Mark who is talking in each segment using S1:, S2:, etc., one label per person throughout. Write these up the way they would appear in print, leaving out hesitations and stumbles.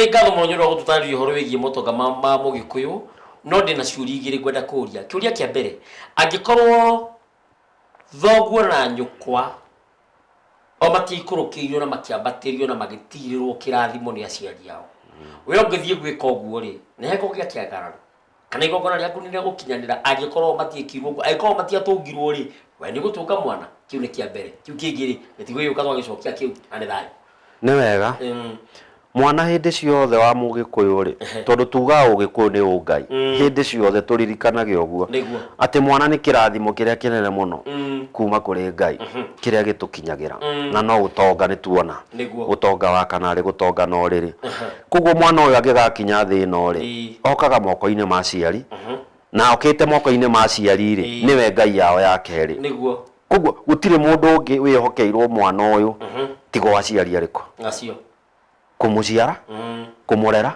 S1: Nĩ ngatho mũno nĩ ũndũ wa gũtũtarĩria ũhoro wĩgiĩ motonga ma, ma Mũgĩkũyũ, no ndĩ na ciũria igĩrĩ ngwenda kũria. Kĩũria kĩa mbere, angĩkorwo thoguo na nyũkwa o matiaikũrũkĩirio na makĩambatĩrio na magĩtirĩrwo kĩrathimo nĩ aciari ao, we ũngĩthiĩ gwĩka ũguo rĩ, nĩ hekũgĩa kĩagararo? Kana igongona rĩaku nĩ rĩgũkinyanĩra angĩkorwo matiĩkirwo ũguo? Angĩkorwo matiatũngirwo rĩ, we nĩ ũgũtũnga mwana? Kĩu nĩ kĩa mbere. Kĩu kĩngĩ rĩ, gĩtigũgĩũka twagĩcokia kĩu na nĩ thayũ.
S2: Nĩ wega. Mwana hĩndĩ ciothe wa Mũgĩkũyũ rĩ, tondũ tugaga Ũgĩkũyũ nĩ ũngai, hĩndĩ ciothe tũririkanage ũguo,
S1: Nĩguo.
S2: atĩ mwana nĩ kĩrathimo kĩrĩa kĩnene mũno kuma kũrĩ Ngai, kĩrĩa gĩtũkinyagĩra. Na no ũtonga nĩ tuona.
S1: Nĩguo.
S2: Ũtonga wa kana rĩ, gũtonga na ũrĩrĩ. Koguo mwana ũyũ angĩgakinya thĩ ĩno rĩ, okaga moko-inĩ ma aciari, na okĩte moko-inĩ ma aciari rĩ, nĩwe Ngai yao ya kerĩ.
S1: Nĩguo.
S2: Koguo gũtirĩ mũndũ ũngĩ wĩhokeirwo mwana ũyũ tiga o aciari arĩkũ?
S1: Acio.
S2: Kũmũciara, kũmũrera,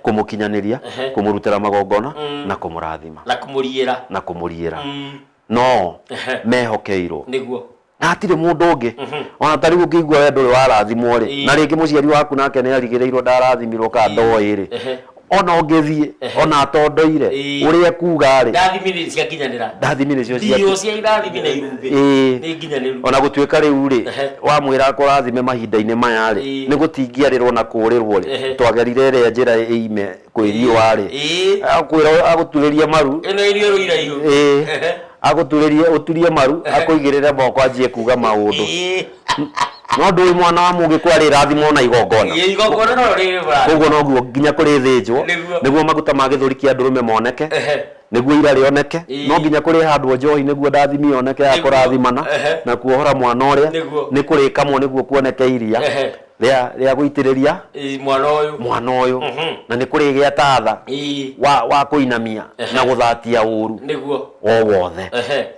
S2: kũmũkinyanĩria, kũmũrutĩra magongona na kũmũrathima.
S1: Na kũmũriĩra.
S2: Na kũmũriĩra. No mehokeirwo.
S1: Nĩguo.
S2: Na hatirĩ mũndũ ũngĩ. Ona ta rĩu ũngĩigua we ndũrĩ warathimwo rĩ, na rĩngĩ mũciari waku nake nĩ arigĩrĩirwo ndarathimirwo kana ndoĩ rĩ, ona ũngĩthiĩ ona atondoire ũrĩa ekuga rĩ,
S1: Ndathimi nĩ ciakinyanĩra.
S2: Ndathimi nĩcio cia
S1: Ndiũ cia irathimi na irumbĩ
S2: Ĩĩ.
S1: nĩ nginyanĩru.
S2: Ona gũtuĩka rĩu rĩ, wamwĩra akũrathime mahinda-inĩ maya rĩ, nĩ gũtingĩarĩrwo na kũrĩrwo rĩ, twagerire ĩrĩa njĩra ĩime kwĩ riũa rĩ, akwĩra agũturĩrie maru.
S1: Ĩno iniũrũ iraihu.
S2: Ĩĩ. Agũturĩrie ũturie maru, akũigĩrĩre moko anjie kuga maũndũ. No ndũĩ mwana wa Mũgĩkũyũ arĩrathimwo na igongona.
S1: Ĩĩ, igongona no rĩrĩ mũrathime.
S2: Koguo noguo nginya kũrĩthĩnjwo, nĩguo maguta ma gĩthũri kĩa ndũrũme moneke, nĩguo ira rĩoneke, no nginya kũrĩhandwo njohi nĩguo ndathimi yoneke ya kũrathimana na kuohora mwana ũrĩa, nĩ kũrĩkamwo nĩguo kuoneke iria rĩa rĩa gũitĩrĩria
S1: Ĩĩ, mwana ũyũ.
S2: Mwana ũyũ. Na nĩ kũrĩgĩa tatha wa wa kũinamia na gũthatia ũru o wothe.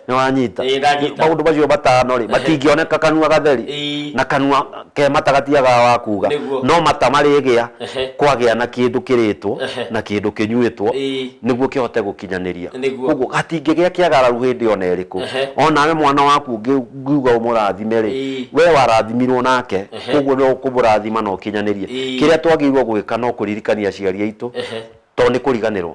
S2: Nĩ wanyita?
S1: Ĩĩ, ndanyita.
S2: Maũndũ macio matano rĩ, matingĩoneka kanua gatheri na kanua ke mata gatiagaga wa kuga. No mata marĩgĩa kwagĩa na kĩndũ kĩrĩtwo na kĩndũ kĩnyuĩtwo nĩguo kĩhote gũkinyanĩria. Koguo hatingĩgĩa kĩagararu hĩndĩ ona ĩrĩkũ. Onawe mwana waku ũngiuga ũmũrathime rĩ, we warathimirwo nake, koguo no ũkũmũrathima na ũkinyanĩrie. Kĩrĩa twagĩrĩirwo gwĩka no kũririkania aciari aitũ, tondũ nĩ kũriganĩrwo.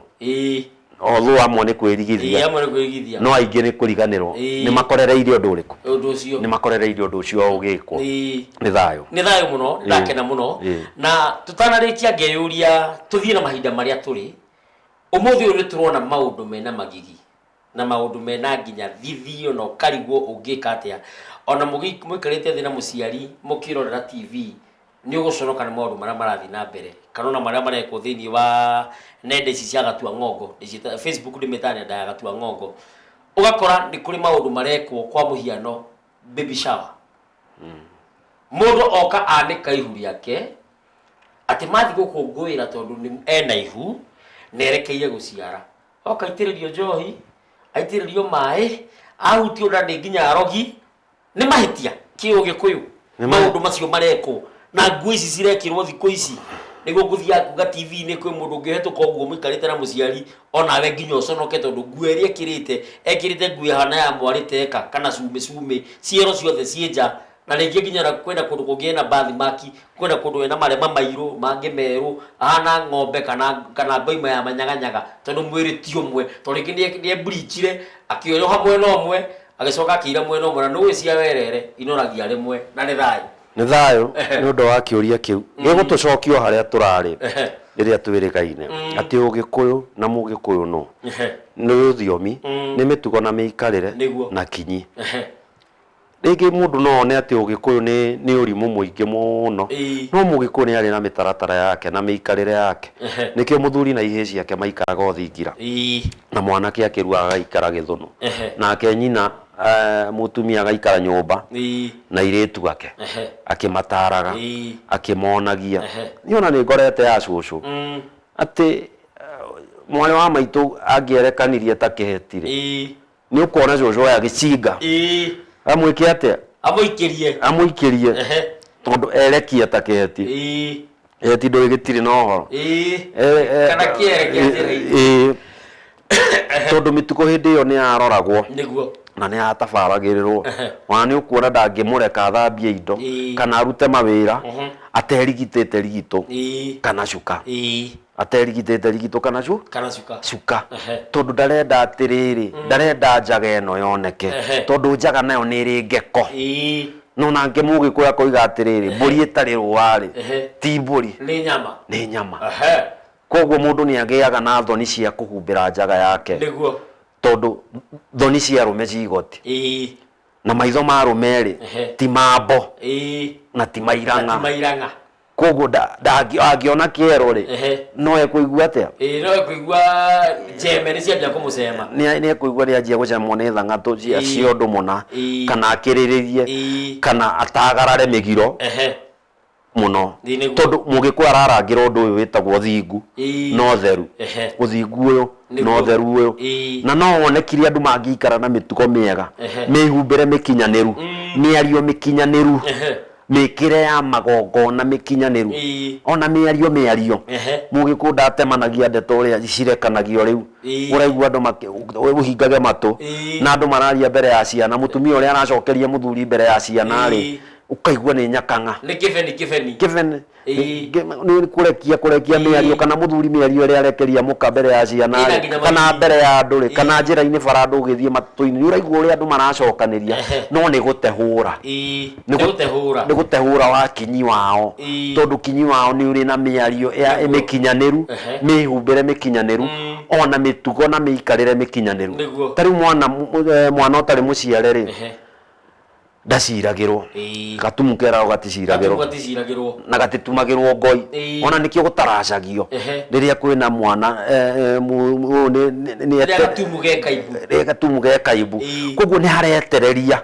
S2: Although amwe nĩ kwĩrigithia.
S1: Ĩĩ, amwe nĩ kwĩrigithia.
S2: No aingĩ nĩ kũriganĩrwo. Nĩ makorereire ũndũ ũrĩkũ?
S1: Ũndũ ũcio.
S2: Nĩ makorereire ũndũ ũcio ũgĩkwo. Nĩ thayũ.
S1: Nĩ thayũ mũno, nĩ ndakena mũno. Na tũtanarĩkia ngeyũria tũthiĩ na mahinda marĩa tũrĩ. Ũmũthĩ ũyũ nĩ tũrona maũndũ mena magigi na maũndũ mena nginya thithi ona ũkarigwo ũngĩka atĩa. Ona mũikarĩte thĩ na mũciari mũkĩrorera TV nĩ ũgũconoka nĩ maũndũ marĩa marathiĩ na mbere kana ona marĩa marekwo thĩinĩ wa nenda ici cia gatua ng'ongo. Ndĩciĩtaga Facebook ndĩmĩtaga nenda ya gatua ng'ongo. Ũgakora nĩ kũrĩ maũndũ marekwo kwa mũhiano baby shower. Mũndũ oka anĩka ihu rĩake atĩ mathiĩ gũkũngũĩra tondũ nĩ ena ihu na erekeire gũciara. Oka aitĩrĩrio njohi, aitĩrĩrio maĩ, ahutio nda nĩ nginya arogi. Nĩ mahĩtia kĩũgĩkũyũ
S2: Nĩ ma-
S1: maũndũ macio marekwo na nguo ici cirekĩrwo thikũ ici nĩguo ngũthiaga kuga TV-inĩ kwĩ mũndũ ũngĩhetũka ũguo mũikarĩte na mũciari onawe nginya ũconoke tondũ nguo ĩrĩa ekĩrĩte ekĩrĩte nguo ĩhana ya mwarĩ teka kana cumĩ cumĩ ciero ciothe ciĩ nja na rĩngĩ nginya na kwĩna kũndũ kũngĩ ena birthmark kwĩna kũndũ ena marema mairũ mangĩ merũ ahana ng'ombe kana kana ngoima ya manyaganyaga tondũ mwĩrĩ ti ũmwe tondũ rĩngĩ nĩ ebleachire akĩoyoha mwena ũmwe Agĩcoka akĩira mwena ũmwe, na nĩũĩ cia werere inoragia rĩmwe, na nĩ thayũ.
S2: Nĩ thayũ nĩ ũndũ wa kĩũria kĩu. Gĩgũtũcokia o harĩa tũrarĩ rĩrĩa twĩrĩgaine atĩ Ũgĩkũyũ na Mũgĩkũyũ nũ? Nĩ rũthiomi, nĩ mĩtugo na mĩikarĩre na kinyi. Rĩngĩ mũndũ no one atĩ Ũgĩkũyũ nĩ nĩ ũrimũ mũingĩ mũno, no Mũgĩkũyũ nĩ arĩ na mĩtaratara yake na mĩikarĩre yake. Nĩkĩo mũthuri na ihĩĩ ciake maikaraga o thingira. Na mwanake akĩrua agaikara gĩthũnũ. Nake nyina mũtumia agaikara nyũmba na airĩtu ake akĩmataraga, akĩmonagia. Niĩ ona nĩ ngorete ya cũcũ atĩ mwarĩ wa maitũ angĩerekanirie ta kĩheti rĩ, nĩ ũkuona cũcũ oya gĩcinga amwĩke atĩa?
S1: Amũikĩrie.
S2: Amũikĩrie tondũ erekia ta kĩheti. Kĩheti ndũĩ gĩtirĩ na ũhoro.
S1: Kana kĩere kĩa njĩra-inĩ.
S2: Tondũ mĩtugo hĩndĩ ĩyo nĩ yaroragwo na nĩ yatabaragĩrĩrwo. Ona nĩ ũkuona ndangĩmũreka athambie indo kana arute mawĩra. Aterigitĩte rigitũ kana cuka. Aterigitĩte rigitũ kana cu
S1: kana cuka.
S2: Cuka. Tondũ ndarenda atĩrĩrĩ, ndarenda njaga ĩno yoneke. Tondũ njaga nayo nĩ ĩrĩ ngeko. No nake Mũgĩkũyũ akoiga atĩrĩrĩ, mbũri ĩtarĩ rũa-rĩ, ti mbũri.
S1: Nĩ nyama.
S2: Nĩ nyama. Koguo mũndũ nĩ agĩaga na thoni cia kũhumbĩra njaga yake.
S1: Nĩguo.
S2: Tondũ thoni cia arũme ci igoti. Na maitho ma arũme-rĩ, ti mambo na ti mairang'a.
S1: Na ti mairang'a.
S2: Koguo angĩona kĩero rĩ, no ekũigua atĩa?
S1: Ĩĩ, no ekũigua njeme nĩ ciambia kũmũcema.
S2: Nĩ ekũigua nĩ anjia gũcemwo nĩ thang'atũ cia ũndũ mũna, kana akĩrĩrĩrie, kana atagarare mĩgiro mũno. Tondũ Mũgĩkũyũ ararangĩra ũndũ ũyũ wĩtagwo ũthingu na ũtheru. Ũthingu ũyũ na ũtheru ũyũ. Na no wonekire andũ mangĩikara na mĩtugo mĩega, mĩhumbĩre mĩkinyanĩru, mĩario mĩkinyanĩru, mĩkĩre ya magongona mĩkinyanĩru, ona mĩario mĩario. Mũgĩkũyũ ndatemanagia ndeto ũrĩa cirekanagio rĩu. Ũraigua andũ ũhingage matũ, na andũ mararia mbere ya ciana, mũtumia ũrĩa aracokeria mũthuri mbere ya ciana rĩ, ũkaigua nĩ nyakang'a.
S1: Nĩ kĩbeni kĩbeni.
S2: Kĩbeni. Nĩ kũrekia kũrekia mĩario, kana mũthuri mĩario ĩrĩa arekeria mũka mbere ya ciana rĩ, kana mbere ya andũ rĩ, kana njĩra-inĩ bara andũ ũgĩthiĩ matũ-inĩ, nĩ ũraigua ũrĩa andũ maracokanĩria, no nĩ gũtehũra.
S1: Nĩ gũtehũra.
S2: Nĩ gũtehũra wa kinyi wao, tondũ kinyi wao nĩ ũrĩ na mĩario mĩkinyanĩru, mĩhumbĩre mĩkinyanĩru, ona mĩtugo na mĩikarĩre mĩkinyanĩru. Ta rĩu mwana mwana ũtarĩ mũciare rĩ, ndaciragĩrwo. Gatumu keragwo gaticiragĩrwo.
S1: Gaticiragĩrwo.
S2: Na gatitumagĩrwo ngoi. Ona nĩkĩo gũtaracagio. Rĩrĩa kwĩna mwana ũyũ nĩ
S1: Rĩrĩa gatumu ge kaibu.
S2: Rĩrĩa gatumu ge kaibu. Koguo nĩ haretereria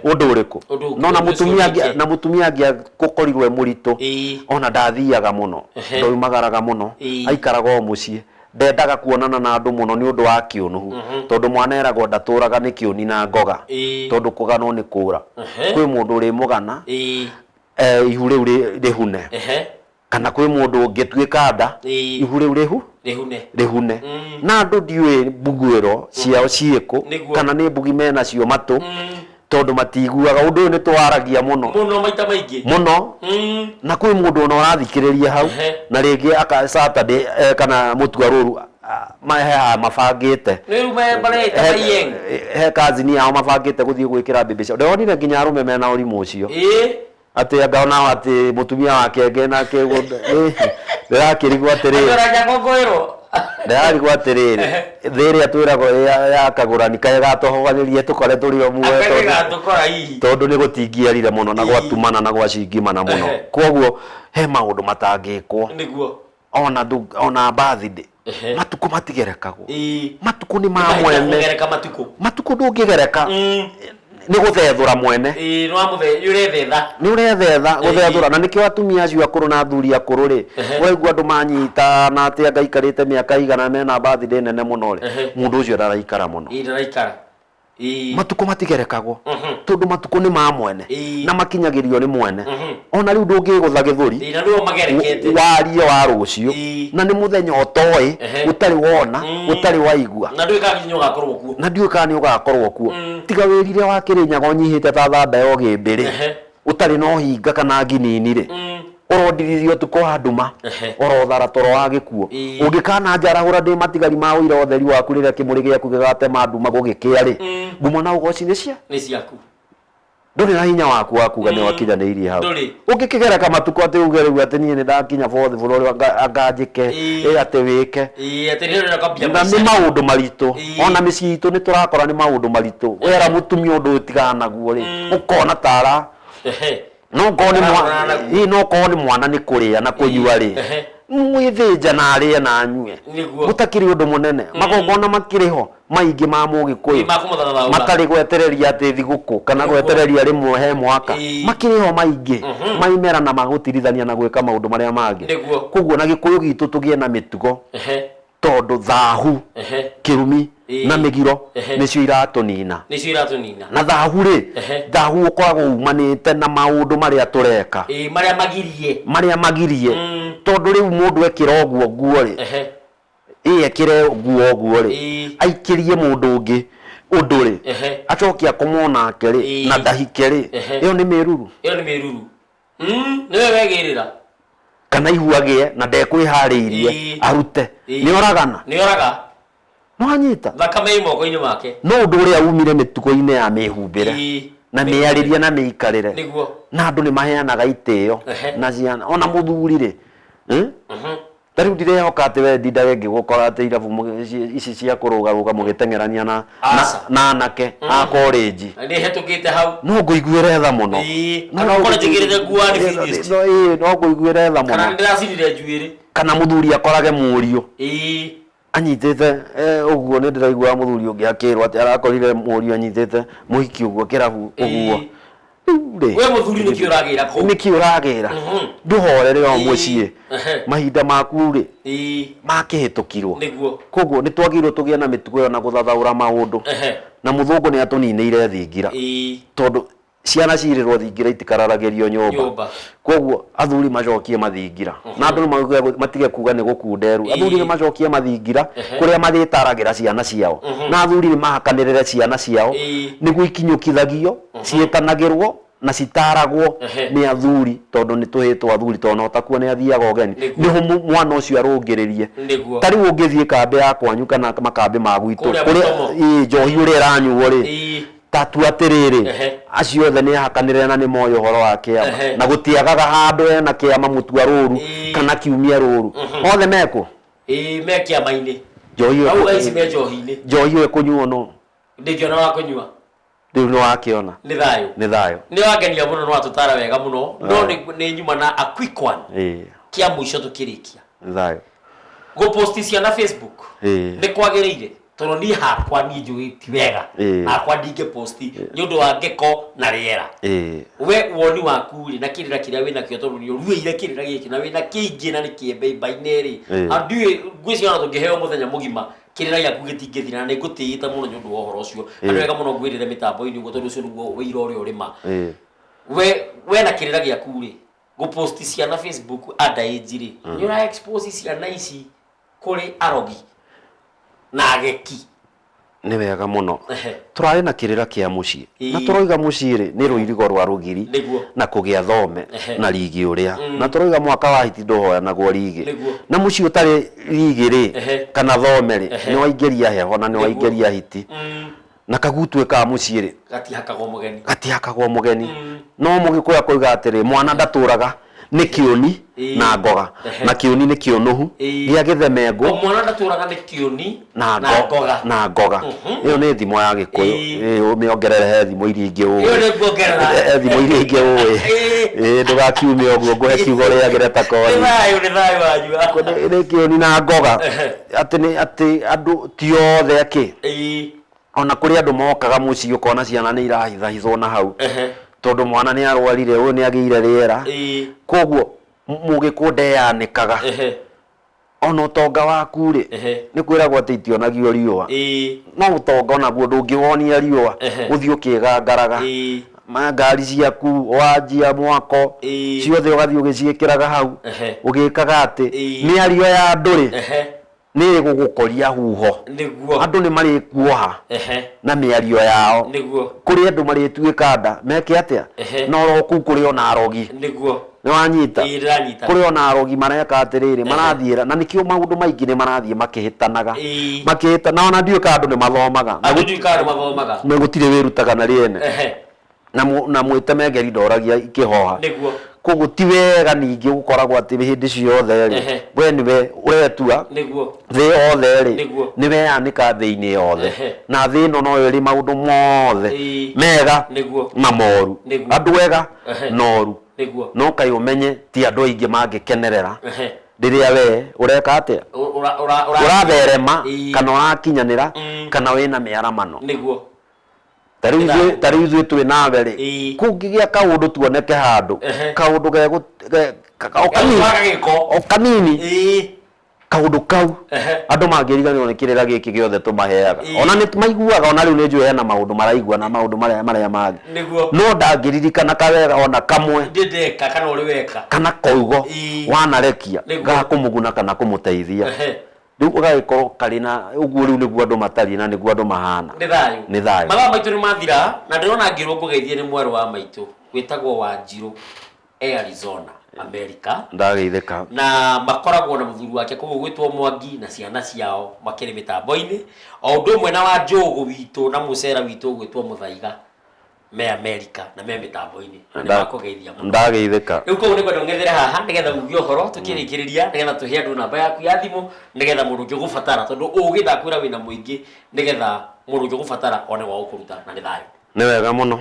S2: ũndũ ũrĩkũ? No na mũtumia na mũtumia angĩakorirwo e mũritũ, ona ndathiaga mũno, ndoimagaraga mũno, aikaraga o mũciĩ. Ndendaga kuonana na andũ mũno nĩ ũndũ wa kĩũnũhu, tondũ mwana eragwo ndatũraga nĩ kĩũni na ngoga, tondũ kũganwo nĩ kũra. Kwĩ mũndũ ũrĩmũgana ihu rĩu rĩhune, kana kwĩ mũndũ ũngĩtuĩka nda ihu rĩu
S1: rĩhune.
S2: Rĩhune. Na andũ ndiũĩ mbuguĩro ciao ciĩkũ, kana nĩ mbugi menacio matũ, tondũ matiguaga. Ũndũ ũyũ nĩ tũwaragia mũno.
S1: Mũno maita maingĩ.
S2: Mũno. Na kwĩ mũndũ ona ũrathikĩrĩria hau, na rĩngĩ aka Saturday kana mũtuarũru he mabangĩte.
S1: Rĩu mareta Maiyeng.
S2: He kazini yao mabangĩte gũthiĩ gwĩkĩra baby shower. Ndĩronire nginya arũme mena ũrimũ ũcio. Atĩ anga ona atĩ mũtumia wake angĩ nake ndĩrakĩrigwo atĩrĩrĩ. Ndĩrarigwo atĩrĩrĩ, thĩ ĩrĩa twĩragwo ya kagũrani kaĩ gatũhobanĩrie tũkore tũrĩ o muoyo, tondũ nĩ gũtingĩarire mũno na gwatumana na gwacingimana mũno. Koguo he maũndũ matangĩkwo.
S1: Nĩguo.
S2: Ona ona birthday. Matukũ matigerekagwo. Matukũ nĩ ma mwene.
S1: Kũgereka matukũ.
S2: Matukũ ndũngĩgereka. Nĩ gũthethũra mwene.
S1: Nĩ ũrethetha.
S2: Nĩ ũrethetha gũthethũra, na nĩkĩo atumia acio akũrũ na athuri akũrũ rĩ, ũraigua andũ manyita na atĩ anga aikarĩte mĩaka igana mena birthday nene mũno rĩ, mũndũ ũcio ndaraikara mũno.
S1: Ndaraikara.
S2: Matukũ matigerekagwo, tondũ matukũ nĩ ma mwene na makinyagĩrio nĩ mwene. Ona rĩu ndũngĩgũtha gĩthũri warie wa rũciũ, na nĩ mũthenya ũtoĩ, ũtarĩ wona, ũtarĩ waigua,
S1: na ndũĩ kana nĩ ũgakorwo kuo,
S2: na ndiũĩ kana nĩ ũgakorwo kuo. Tiga wĩrire wa Kĩrĩnyaga ũnyihĩte ta thanda ya ũgĩmbĩ rĩ, ũtarĩ na ũhinga kana nginini rĩ, ũrondirithio ũtukũ wa nduma, orothara toro wa gĩkuũ. Ũngĩkana njarahũra ndĩ matigari ma ũira ũtheri waku rĩrĩa kĩmũrĩ gĩaku gĩgatema nduma gũgĩkĩa rĩ, ngumo na ũgoci nĩ cia?
S1: Nĩ ciaku.
S2: Ndũrĩ na hinya waku wa kuga nĩ wakinyanĩirie hau. Ũngĩkĩgereka matukũ atĩ uge rĩu atĩ niĩ nĩ ndakinya fourth floor anga njĩke, atĩ wĩke. Na nĩ maũndũ maritũ. Ona mĩciĩ itũ nĩ tũrakora nĩ maũndũ maritũ. Wera mũtumia ũndũ ũyũ tigana naguo rĩ, ũkona tara no korwo nĩ mwana, no korwo nĩ mwana nĩ kũrĩa na kũnyua rĩ, mwĩthĩnja na arĩe na anyue, gũtakĩrĩ ũndũ mũnene. Magongona makĩrĩ ho maingĩ ma Mũgĩkũyũ matarĩ gwetereria atĩ thigũkũ kana gwetereria rĩmwe he mwaka, makĩrĩ ho maingĩ maimera na magũtirithania na gwĩka maũndũ marĩa mangĩ. Koguo na Gĩkũyũ gitũ tũgĩe na mĩtugo, tondũ thahu, kĩrumi na mĩgiro nĩcio iratũnina.
S1: Nĩcio iratũnina.
S2: Na thahu rĩ, thahu ũkoragwo umanĩte na maũndũ marĩa tũreka,
S1: marĩa magirie,
S2: marĩa magirie. Tondũ rĩu mũndũ ekĩra ũguo nguo rĩ, ekĩre nguo ũguo rĩ, aikĩrie mũndũ ũngĩ ũndũ rĩ, acoke akomwo nake rĩ, na ndahike rĩ, ĩyo nĩ mĩruru.
S1: Ĩyo nĩ mĩruru. Nĩwe wegĩrĩra.
S2: Kana ihu agĩe na ndekwĩharĩirie arute. Nĩ oragana.
S1: Nĩ oraga.
S2: Nĩwanyita?
S1: Thakame ĩ moko-inĩ make.
S2: No ũndũ ũrĩa umire mĩtugo-inĩ ya mĩhumbĩre na mĩarĩrie na mĩikarĩre.
S1: Nĩguo.
S2: Na andũ nĩ maheanaga itĩo na ciana ona mũthuri rĩ eh? Ta rĩu ndirehoka atĩ we ndindage ngĩgũkora atĩ irabu ici cia kũrũgarũga mũgĩteng'erania na
S1: Aca.
S2: na anake a korenji.
S1: Na nĩ hetũkĩte hau.
S2: No ngũiguĩre tha mũno.
S1: Ĩĩ.
S2: No
S1: Kana ũkore njĩkĩrĩte nguo ya finished.
S2: No ĩĩ, no ngũiguĩre tha
S1: Kana
S2: mũno.
S1: nĩ ndĩracinire njuĩrĩ.
S2: Kana mũthuri akorage mũriũ anyitĩte ũguo. Nĩ ndĩraigua mũthuri ũngĩ akĩrwo atĩ arakorire mũriũ anyitĩte mũhiki ũguo kĩrabu ũguo. Rĩu rĩ,
S1: We mũthuri nĩkĩ ũragĩra kũu?
S2: Nĩkĩ ũragĩra? Ndũhorere o mũciĩ. Mahinda maku rĩ makĩhĩtũkirwo. Koguo nĩ twagĩrĩirwo tũgĩe na mĩtugo ĩyo na gũthathaũra maũndũ. Na mũthũngũ nĩ atũninĩire thingira, tondũ ciana cirĩrwo thingira itikararagĩrio nyũmba.
S1: Nyũmba.
S2: Koguo athuri macokie mathingira na andũ matige kuga nĩ gũkunderu. Athuri nĩ macokie mathingira kũrĩa marĩtaragĩra ciana ciao, na athuri nĩ mahakanĩrĩre ciana ciao nĩguo ikinyũkithagio, ciĩtanagĩrwo na citaragwo nĩ athuri, tondũ nĩ tũhĩtwo athuri, tondũ no takuo nĩ athiaga ũgeni. Nĩho mwana ũcio arũngĩrĩrie. Ta rĩu ũngĩthiĩ kambĩ ya kwanyu kana makambĩ ma gwitũ
S1: Kũrĩa
S2: kũrĩa
S1: Mũtomo.
S2: Ĩĩ, njohi ũrĩa ĩranyuo rĩ, tatua atĩrĩrĩ, acio othe nĩ ahakanĩrĩre na nĩ moĩ ũhoro wa kĩama, na gũtiagaga handũ hena kĩama mũtua rũru kana kiumia rũru, othe mekũ.
S1: Ĩĩ, me kĩama-inĩ.
S2: Njohi ĩyo
S1: Hau thaa ici me njohi-inĩ.
S2: Njohi ĩyo ĩkũnyuo no
S1: Ndingĩona wa kũnyua.
S2: Rĩu nĩ wakĩona.
S1: Nĩ thayũ.
S2: Nĩ thayũ.
S1: Nĩ wangenia mũno, nĩ watũtara wega mũno, no nĩ nyuma na a quick one kĩa mũico tũkĩrĩkia.
S2: Nĩ thayũ.
S1: Gũposti ciana Facebook nĩ kwagĩrĩire? Tondũ niĩ hakwa niĩ njũĩ ti wega. Hakwa ndingĩposti nĩ ũndũ wa ngĩko na rĩera. We woni waku rĩ, na kĩrĩra kĩrĩa wĩnakĩo, tondũ nĩ ũruĩire kĩrĩra gĩkĩ na wĩna kĩingĩ na nĩ kĩembe imba-inĩ rĩ, ndiũĩ, ngwĩciria ona tũngĩheo mũthenya mũgima kĩrĩra gĩaku gĩtingĩthira, na nĩ ngũtĩĩte mũno nĩ ũndũ wa ũhoro ũcio. Na nĩ wega mũno ngwĩrĩre mĩtambo-inĩ ũguo, tondũ ũcio nĩguo wĩira ũrĩa ũrĩma. We na kĩrĩra gĩaku rĩ, gũposti ciana Facebook underage rĩ, nĩ ũra expose ciana ici kũrĩ arogi na ageki?
S2: Nĩ wega mũno. Tũrarĩ na kĩrĩra kĩa mũciĩ na tũroiga mũciĩ rĩ nĩ rũirigo rwa rũgiri na kũgĩa thome na rigi ũrĩa, na tũroiga mwaka wa hiti ndũhoyanagwo rigi. Na mũciĩ ũtarĩ rigi rĩ kana thome rĩ, nĩ waingĩria heho na nĩ waingĩria hiti na kagutu ka mũciĩ rĩ
S1: Gatihakagwo mũgeni.
S2: Gatihakagwo mũgeni. No mũgĩkũyũ akoiga atĩrĩ, mwana ndatũraga nĩ kĩũni na ngoga, na kĩũni nĩ kĩũnũhu gĩa gĩthemengũ.
S1: O mwana ndatũraga nĩ kĩũni
S2: na
S1: na ngoga.
S2: Na ngoga. Ĩyo nĩ thimo ya gĩkũyũ. Ũmĩongerere he thimo iria ingĩ ũĩ.
S1: Ĩyo nĩ nguongerera.
S2: He thimo iria ingĩ ũĩ. Ĩĩ, ndũgakiume ũguo, ngũhe kiugo rĩagĩre ta
S1: Nĩ
S2: kori.
S1: thayũ, nĩ thayũ wanyua.
S2: Nĩ kĩũni na ngoga, atĩ nĩ atĩ andũ ti othe akĩ ona kũrĩ andũ mokaga mũciĩ ũkona ciana nĩ irahithahithwo na hau, tondũ mwana nĩ arwarire, ũyũ nĩ agĩire rĩera. Koguo mũgĩkũyũ ndeyanĩkaga. Ona ũtonga waku rĩ, nĩ kwĩragwo atĩ itionagio riũa, no ũtonga onaguo ndũngĩwonia riũa. Ũthiĩ ũkĩgangaraga ma ngari ciaku, wanjia mwako, ciothe ũgathiĩ ũgĩciĩkĩraga hau, ũgĩkaga atĩ mĩario ya andũ rĩ nĩ ĩgũgũkoria huho. Andũ nĩ marĩkuoha na mĩario yao. Kũrĩ andũ marĩtuĩka nda meke atĩa, na oro kũu kũrĩ ona arogi. Nĩ wanyita?
S1: Ĩĩ, ndĩranyita.
S2: Kũrĩ ona arogi mareka atĩrĩrĩ, marathiĩra na nĩkĩo maũndũ maingĩ nĩ marathiĩ makĩhĩtanaga, makĩhĩtana. Ona ndiũĩ kana andũ nĩ mathomaga na
S1: Andũ ndiũĩ kana andũ mathomaga.
S2: Na gũtirĩ wĩrutaga na rĩene. Na mwĩtemengeri ndoragia ikĩhoha. Koguo ti wega ningĩ gũkoragwo atĩ hĩndĩ ciothe rĩ, we nĩwe ũretua thĩ yothe rĩ, nĩ weyanĩka thĩ-inĩ yothe. Na thĩ ĩno no ĩrĩ maũndũ mothe mega na moru, andũ ega na oru. No kaĩ ũmenye ti andũ aingĩ mangĩkenerera rĩrĩa we ũreka atĩa, ũratherema kana ũrakinyanĩra kana wĩna mĩaramano. Ta rĩu ta rĩu ithuĩ twĩ nawe rĩ, kũngĩgĩa kaũndũ tuoneke handũ, kaũndũ o kanini,
S1: Gagũtwara gĩko.
S2: O kanini, kaũndũ kau, andũ mangĩriganĩrwo nĩ kĩrĩra gĩkĩ gĩothe tũmaheaga. Ona nĩ maiguaga, ona rĩu nĩ njũĩ hena maũndũ maraigua na maũndũ marĩa mangĩ, no ndangĩririkana kawega ona kamwe
S1: Ndĩ ndeka kana ũrĩ weka.
S2: Kana kaugo wanarekia ga kũmũguna kana kũmũteithia. Rĩu ũgagĩkorwo karĩ na ũguo. Rĩu nĩguo andũ matariĩ na nĩguo andũ mahana.
S1: Nĩ thayũ.
S2: Nĩ thayũ.
S1: Mathaa maitũ nĩ mathira, na ndĩrona ngĩrwo ngũgeithie nĩ mwarĩ wa maitũ wĩtagwo Wanjirũ. E Arizona, America.
S2: Ndageithĩka.
S1: Na makoragwo na mũthuri wake kũu ũgwĩtwo Mwangi na ciana ciao makĩrĩ mĩtambo-inĩ, o ũndũ ũmwe na wa Njũgũ witũ na mũcera witũ ũgwĩtwo Mũthaiga me America na me mĩtambo-inĩ na nĩ makũgeithia mũno.
S2: Ndageithĩka.
S1: Rĩu koguo nĩngwenda ũng'ethere haha nĩgetha uge ũhoro tũkĩrĩkĩrĩria, nĩgetha tũhe andũ namba yaku ya thimũ, nĩgetha mũndũ ũngĩ ũgũbatara, tondũ ũgĩ ndakwĩra wĩna mũingĩ, nĩgetha mũndũ ũngĩ ũgũbatara one gwa gũkũruta na nĩ thayũ.
S2: Nĩ wega mũno,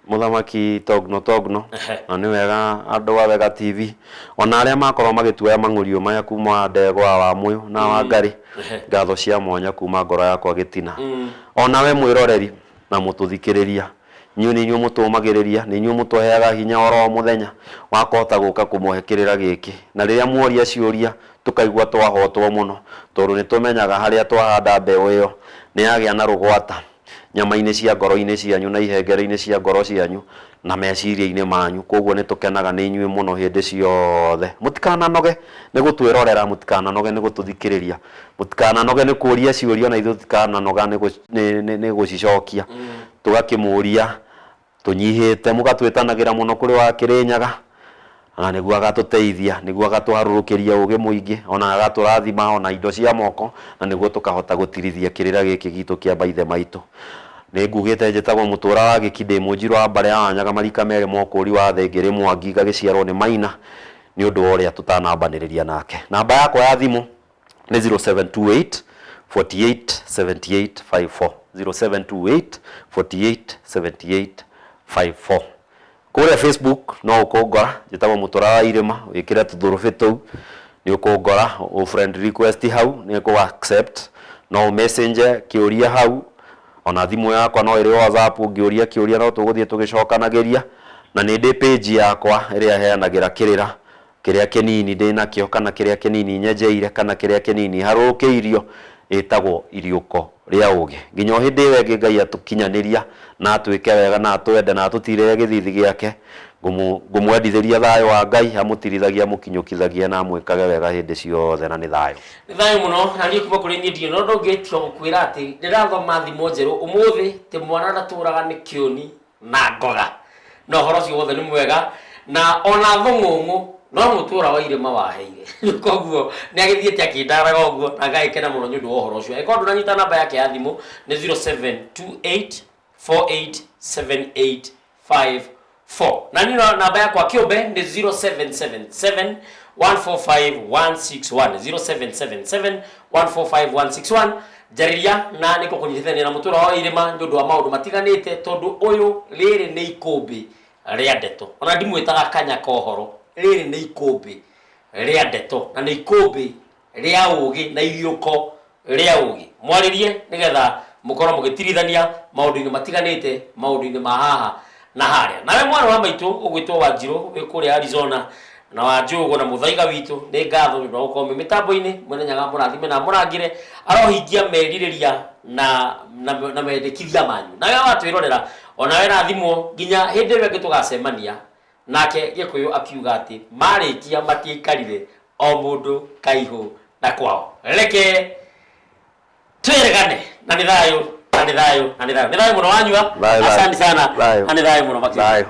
S2: mũthamaki Togno Togno. Na nĩ wega andũ a Wega TV ona arĩa makorwo magĩtuoya mang'ũrio maya kuma wa Ndegwa wa Mũyũ na wa Ngarĩ, ngatho cia mwanya kuma ngoro yakwa gĩtina. Ona we mwĩroreri na mũtũthikĩrĩria, inyuĩ nĩ inyuĩ mũtũmagĩrĩria, nĩ inyuĩ mũtũheaga hinya oro mũthenya wa kũhota gũka kũmũhe kĩrĩra gĩkĩ. Na rĩrĩa muoria ciũria tũkaigua twahotwo mũno, tondũ nĩ tũmenyaga harĩa twahanda mbeũ ĩyo nĩ yagĩa na rũgwata nyama-inĩ cia ngoro-inĩ cianyu na ihengere-inĩ cia ngoro cianyu na meciria-inĩ manyu. Koguo nĩ tũkenaga nĩ inyuĩ mũno hĩndĩ ciothe. Mũtikananoge nĩ gũtwĩrorera, mũtikananoge nĩ gũtũthikĩrĩria, mũtikananoge nĩ kũria ciũria, ona ithuĩ tũtikananoga nĩ gũcicokia. Tũgakĩmũria tũnyihĩte, mũgatwĩtanagĩra mũno kũrĩ wa Kĩrĩnyaga, na nĩguo agatũteithia, nĩguo agatũharũrũkĩria ũgĩ mũingĩ, ona agatũrathima ona indo cia moko, na nĩguo tũkahota gũtirithia kĩrĩra gĩkĩ gitũ kĩa maithe maitũ. Nĩ ngugĩte njĩtagwo Mũtũra wa Gĩki, ndĩ mũnjirũ wa mbarĩ ya Wanyaga, marika merĩ mokũri wa thĩ, ngĩrĩ Mwangi, ngagĩciarwo nĩ Maina nĩ ũndũ wa ũrĩa tũtanambanĩrĩria nake. Namba yakwa ya thimũ nĩ 0728 48 78 54, 0728 48 78 54. Kũrĩa Facebook no ũkũngora, njĩtagwo Mũtũra wa Irĩma, wĩkĩre tũthũrũbĩ tũu nĩ ũkũngora, ũ friend request hau nĩ ngũ accept, no ũ message kĩũria hau, ona thimũ yakwa no ĩrĩ WhatsApp, ũngĩũria kĩũria no tũgũthiĩ tũgĩcokanagĩria. Na nĩ ndĩ page yakwa ĩrĩa heanagĩra kĩrĩra kĩrĩa kĩnini ndĩnakĩo, kana kĩrĩa kĩnini nyenjeire, kana kĩrĩa kĩnini harũrũkĩirio, ĩtagwo Iriũko rĩa Ũgĩ. Nginya o hĩndĩ ĩyo ĩngĩ Ngai atũkinyanĩria na atwĩke wega na atwende na atũtirĩre gĩthithi gĩake, ngũmwendithĩria thayũ wa Ngai, amũtirithagie, amũkinyũkithagie na amwĩkage wega hĩndĩ ciothe, na nĩ thayũ.
S1: Nĩ thayũ mũno. Na niĩ kuma kũrĩ niĩ ndirĩ na ũndũ ũngĩ tiga gũkwĩra atĩ ndĩrathoma thimo njerũ ũmũthĩ, atĩ mwana ndatũraga nĩ kĩũni na ngoga, na ũhoro ũcio wothe nĩ mwega, na ona thũng'ũng'ũ no mũtũra wa irĩma waheire. Koguo nĩ agĩthiĩte akĩndaraga ũguo na ngagĩkena mũno nĩ ũndũ wa ũhoro ũcio. Angĩkorwo ndũnanyita namba yake ya thimũ nĩ 0728 487854, na niĩ namba yakwa kĩũmbe nĩ 0777 145 161, 0777 145 161. Njarĩria na nĩ ngũkũnyitithania na mũtũra wa irĩma nĩ ũndũ wa maũndũ matiganĩte, tondũ ũyũ rĩrĩ nĩ ikũmbĩ rĩa ndeto. Ona ndimwĩtaga kanya ka ũhoro, rĩrĩ nĩ ikũmbĩ rĩa ndeto na nĩ ikũmbĩ rĩa ũgĩ na iriũko rĩa ũgĩ. Mwarĩrie nĩgetha mũkorwo mũgĩtirithania maũndũ-inĩ matiganĩte, maũndũ-inĩ ma haha na harĩa. Nawe mwana wa maitũ ũgwĩtwo Wanjirũ wĩ kũrĩa Arizona, na wa Njũgũ na Mũthaiga witũ, nĩ ngatho nĩ ũndũ wa gũkorwo mwĩ mĩtambo-inĩ. Mwene Nyaga mũrathime na mũrangĩre, arohingia merirĩria na mendekithia manyu. Nawe watwĩrorera, onawe rathimwo nginya hĩndĩ ĩrĩa ĩngĩ tũgacemania. Nake Gĩkũyũ akiuga atĩ marĩkia matiaikarire, o mũndũ kaihũ na kwao. Reke twĩregane, na nĩ thayũ, na nĩ thayũ, na nĩ thayũ, nĩ thayũ mũno wanyua.
S2: Thayũ, thayũ.
S1: Asante sana.
S2: Thayũ.
S1: Na nĩ thayũ mũno makĩria.
S2: Thayũ.